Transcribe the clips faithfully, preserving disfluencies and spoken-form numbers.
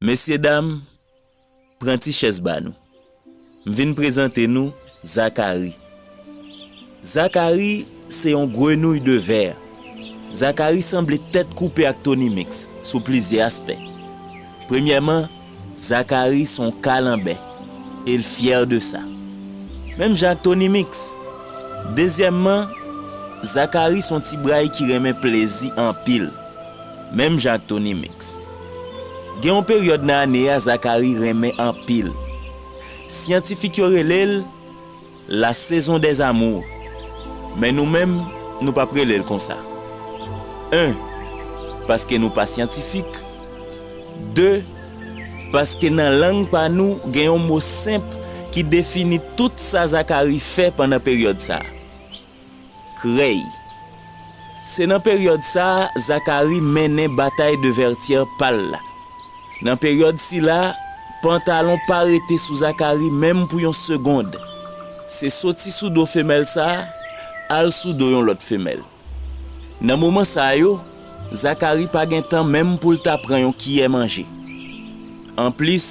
Mesyedam, pran ti chèz ba nou. M vin prezante nou Zakari. Zakari se yon grenouy de vè. Zakari sanble tèt koupe ak Tony Mix sou plizyè aspè. Premyèman, Zakari se yon kalanbè, e l fyè de sa. Menm jan ak Tony Mix. Dezyèmman, Zakari se yon ti bray ki renmen plezi anpil. Menm jan ak Tony Mix. Gen yon peryòd nan ane a Zakari renmen anpil. Syantifik yo rele l la saison des amours. Men nou menm, nou p ap rele l konsa. En, paske nou pa syantifik. De, paske nan lang pa nou gen yon mo senp ki defini tout sa Zakari fè pandan peryòd sa a. Krèy. Se nan peryòd sa a Zakari mennen batay de Vertières pa l la. Nan peryòd sila, pantalon pa rete sou Zakari menm pou yon segonn. Se soti sou do femèl sa a, al sou do yon lòt femèl. Nan moman sa yo, Zakari pa gen tan menm pou l ta pran yon kiyè manje. Anplis,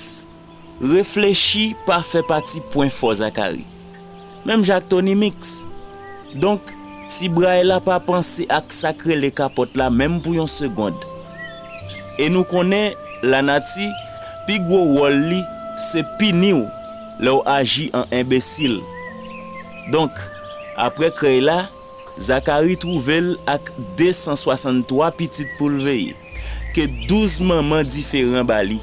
reflechi pa fè pati pwen fò Zakari. Menm jan ak Tony Mix. Donk, ti bray la pa panse ak sa k rele kapòt la menm pou yon segonn. E nou konnen lanati, pi gwo wòl li, se pini w lè w aji an enbesil. Donk, apre krèy la, Zakari twouve l ak de san swasanntwa pitit pou l veye, ke douz manman diferan ba li.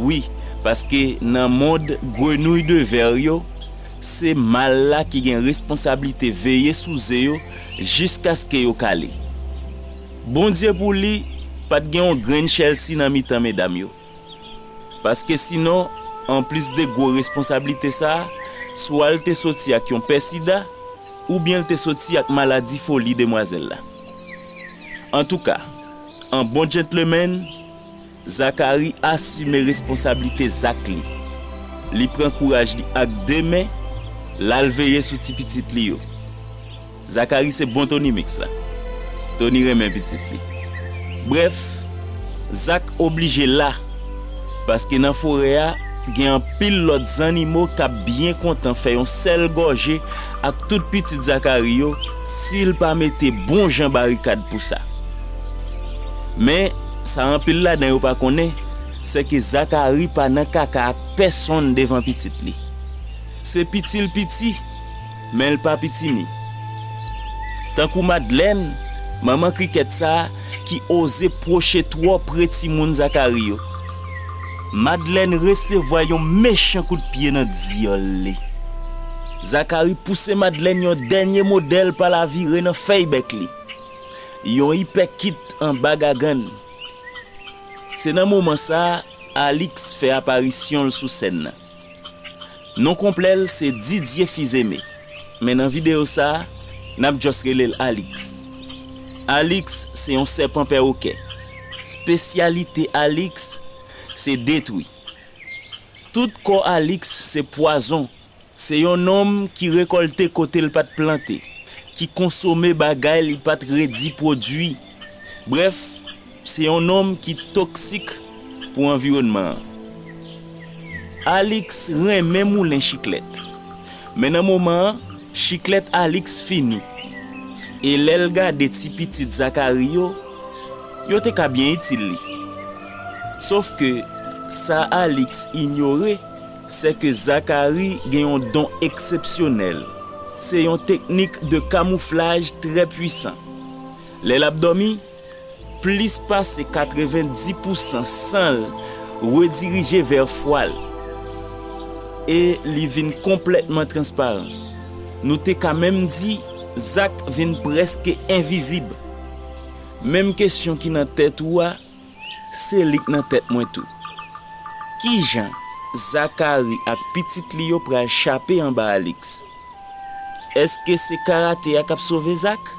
Wi, paske nan mond grenouy de vè yo, se mal la ki gen responsablite veye sou ze yo jiskaske yo kale. Bondye pou li, pa t gen yon grenn chèlsi nan mitan medam yo. Paske sinon, anplis de gwo responsablite sa a, swa l te soti ak yon pè sida, oubyen l te soti ak maladi foli demwazèl la. Antouka, an bon gentleman, Zakari asime responsablite zak li. Li pran kouraj li ak de men, l al veye sou ti pitit li yo. Zakari se bon Tony Mix la. Tony renmen pitit li. Brèf, Zak oblije la, paske nan forè a, gen anpil lòt zannimo k ap byen kontan fè yon sèl gòje ak tout pitit Zakari yo si l pa mete bon jan barikad pou sa. Men, sa anpil ladan yo pa konnen, se ke Zakari pa nan kaka ak pèsonn devan pitit li. Se piti l piti, men l pa pitimi. Tankou Madlèn, manman krikèt sa a ki oze pwoche twò pre timoun Zakari yo. Madlèn resevwa yon mechan kout pye nan dyòl li. Zakari pouse Madlèn yon dènye modèl pa lavire nan fèy bèk li. Yon ipèkit anba gagann. Se nan moman sa a, Alix fè aparisyon l sou sèn nan. Non konplè l se Didier Fils-Aimé, men nan videyo sa a, n ap just rele l Alix. Alix se yon sèpan pèwokè. Espesyalite Alix se detwi. Tout kò Alix se pwazon. Se yon nonm ki rekòlte kote l pa t plante, ki konsome bagay li pa t redi pwodui. Brèf, se yon nonm ki toksik pou anviwònman an. Alix renmen moulen chiklèt. Men nan moman an, chiklèt Alix fini. E lè l gade ti pitit Zakari yo, yo te ka byen itil li. Sof ke sa Alix inyore, se ke Zakari gen yon don eksepsyonèl. Se yon teknik de kamouflaj trè pwisan. Lè l ap dòmi, plis pase katrevenndis pousan san l redirije vè fwa l e li vin konplètman transparan. Nou te ka menm di Zak vin prèske envizib. Menm kesyon ki nan tèt ou a, se li k nan tèt mwen tou. Kijan Zakari ak pitit li yo pral chape anba Alix? Èske se karate a k ap sove Zak?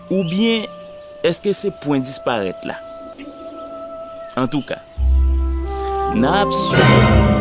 Oubyen èske se pwen disparèt la? Antouka, n ap swiv.